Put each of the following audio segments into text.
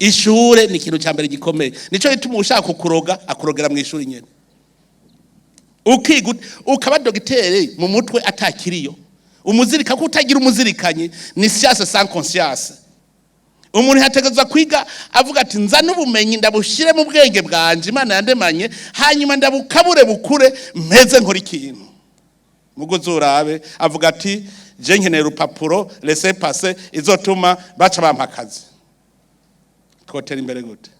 Ishure ni ikintu cya mbere gikomeye. Nico gituma ushaka kukuroga akurogera mu ishuri nyene, ukiga ukaba dogiteri mu mutwe atakiriyo. Umuzirika ko utagira umuzirikanyi ni science sans conscience. Umuntu yategerezwa kwiga avuga ati: "Nza n'ubumenyi ndabushire mu bwenge bwanje Imana yandemanye, hanyuma ndabukabure bukure, mpeze nkora ikintu." Mugo zurabe avuga ati: "Je nkeneye urupapuro, laissez-passer izotuma baca bampa akazi." Twotera imbere gute?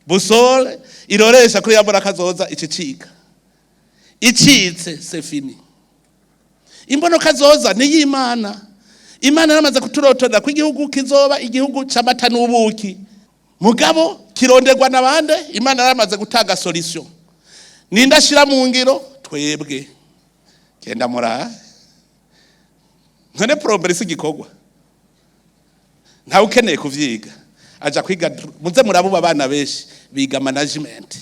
Boussole iroresha kuri ya kazoza icicika icitse, c'est fini. Imbono kazoza ni y'Imana. Imana yaramaze kuturotorera ko igihugu kizoba igihugu c'amata n'ubuki, mugabo kironderwa n'abande. Imana yaramaze gutanga solution. Ninde ashira mu ngiro? Twebwe. Genda mura none plomberie si igikorwa, ntawe ukeneye kuvyiga aja kwiga. Muze murabuba abana benshi biga management,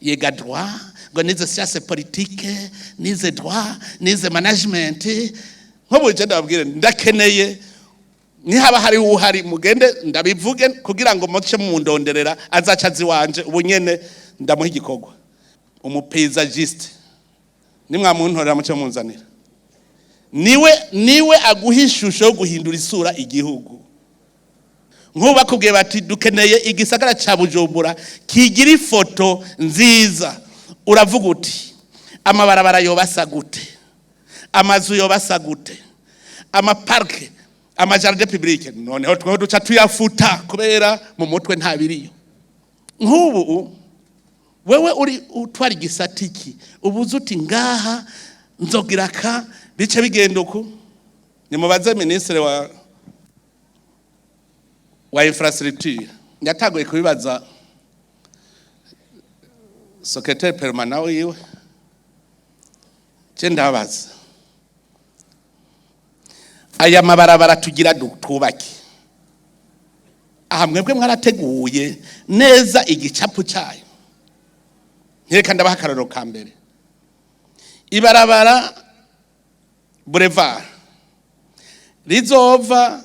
yiga droit, ngo nize science politique, nize droit, nize management. Nk'ubu je ndababwire, ndakeneye nihaba hari uhari, mugende ndabivuge kugira ngo muce mundonderera, azaca azi wanje ubu nyene ndamuha igikorwa. Umu paysagiste nimwamuntorera, muce munzanira, niwe aguha ishusho yo guhindura isura igihugu. Nk'ubu bakubwiye bati: "Dukeneye igisagara ca Bujumbura kigira ifoto nziza," uravuga uti: "Amabarabara yoba asa gute? Amazu yoba asa gute? Ama parcs, ama jardins publics?" Noneho tweho duca tuyafuta kubera mu mutwe nta biriyo. Nk'ubu wewe uri utwara igisata iki, ubuze uti: "Ngaha nzogira ka bice bigenda uku." Nimubaze minisitiri wa infrastructure. Yatanguye kubibaza secrétaire permanent wiwe. Je ndabaza: aya mabarabara tugira twubake aha, mwebwe mwarateguye neza igicapu cyayo? Nkereka ndabaha akarorero ka mbere: ibarabara boulevard rizova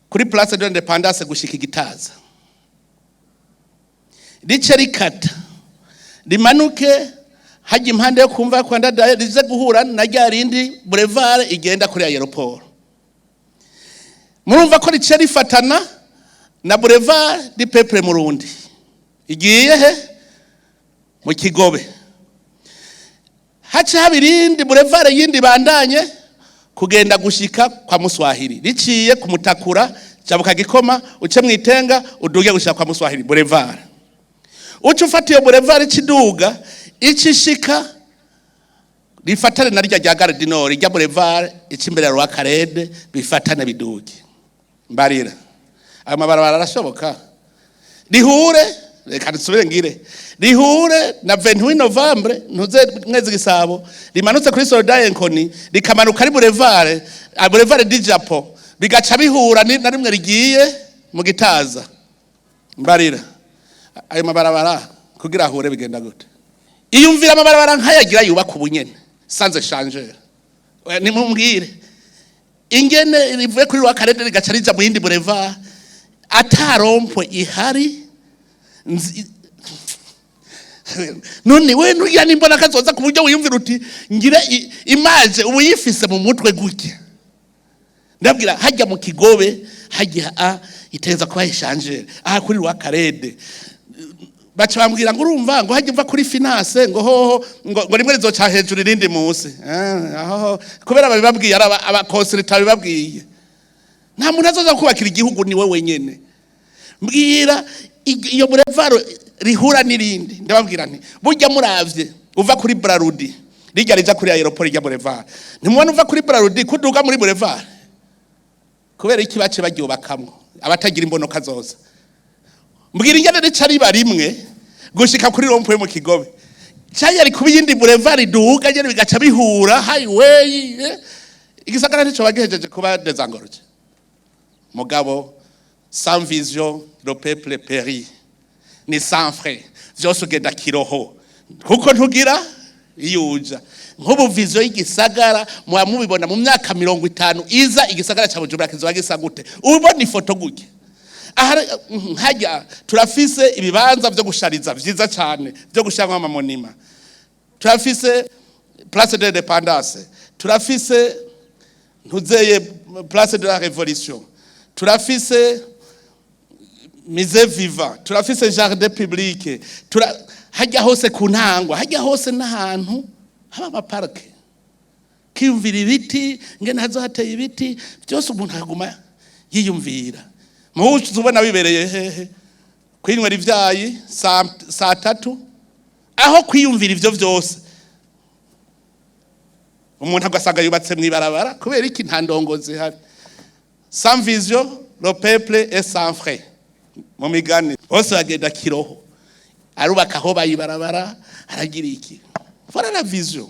kuri Place de l'Indépendance gushika Igitaza, rice rikata rimanuke hajya impande yo kumva kwa Ndadaye, rize guhura na rya rindi boulevard igenda kuri aéroport. Murumva ko rice rifatana na boulevard du Peuple Murundi igiye he? Mu Kigobe. Hace haba irindi boulevard yindi bandanye kugenda gushika kwa Muswahili, riciye kumutakura, jabuka Gikoma, uce mwitenga, uduge gushika kwa Muswahili. Boulevard uce ufata iyo boulevard ikiduga icishika rifatane na rya rya Gare du Nord, rya boulevard ica imbere ya Rwakarede, bifatane biduge. Mbarira, ayo mabarabara arashoboka rihure? Reka nsubire ngire rihure na 28 Novembre, ntuze mwezi Gisabo, rimanutse kuri Soldat Inconnu, rikamanuka ari boulevard du Japon, bigaca bihura na rimwe rigiye mu Gitaza. Mbarira, ayo mabarabara kugira ahure bigenda gute? Iyumvira amabarabara nkayagira yubaka ubunyene sans échangeur. Nimumbwire ingene rivuye kuri Rwakarede rigaca rija mu yindi boulevard ata rond-point ihari. None we ntugira n'imbona kazoza ku buryo wiyumvira uti: "Ngire image," ubu yifise mu mutwe gutya? Ndabwira, hajya mu Kigobe hajya a iteza kuba échangeur aha kuri Rwakarede. Baca bambwira ngo: "Urumva ngo hajya uva kuri Finance, ngo hoho ngo rimwe rizoca hejuru irindi munsi." Aho kubera babibabwiye ari aba consultants babibabwiye. Nta muntu azoza kubakira igihugu, ni we wenyene. Mbwira iyo boulevard rihura n'irindi. Ndababwira nti: "Burya muravye uva kuri Brarudi, rijya rija kuri aéroport, rijya boulevard, ntimubona uva kuri Brarudi kuduga muri boulevard? Kubera iki bace baryubakamwo abatagira imbonoka zoza?" Mbwira ingene rica riba rimwe gushika kuri rond-point mu Kigobe. Cyari kuba iyindi boulevard iduga nyene, bigaca bihura highway. Igisagara ntico bagihejeje kuba désengorgé. Mugabo sans vision le peuple périt. Ni sans frein, vyose ugenda kiroho kuko ntugira iyo uja. Nk'ubu vision y'igisagara muba mubibona mu myaka 50 iza, igisagara ca Bujumbura kizoba gisa gute? Ubona ifoto gutya. Aha hajya turafise ibibanza byo gushariza vyiza cyane, byo gushyiramo ama monuments. Turafise Place de l'Indépendance, turafise ntuzeye Place de la Révolution, turafise Musée vivant, turafise jardin public, hajya hose ku ntangwa, hajya hose n'ahantu haba ama parcs. Kiyumvira ibiti, ngene hazo hateye ibiti byose, umuntu akaguma yiyumvira. Muhuzu ubona bibereye hehe kwinywera ivyayi saa 3, aho kwiyumvira ivyo vyose? Umuntu agasanga yubatse mw'ibarabara. Kubera iki? Nta ndongozi ihari. Sans vision, le peuple est sans frein. Mu migani bose bagenda kiroho, arubaka aho bayibarabara, aragira iki. Voilà la vision.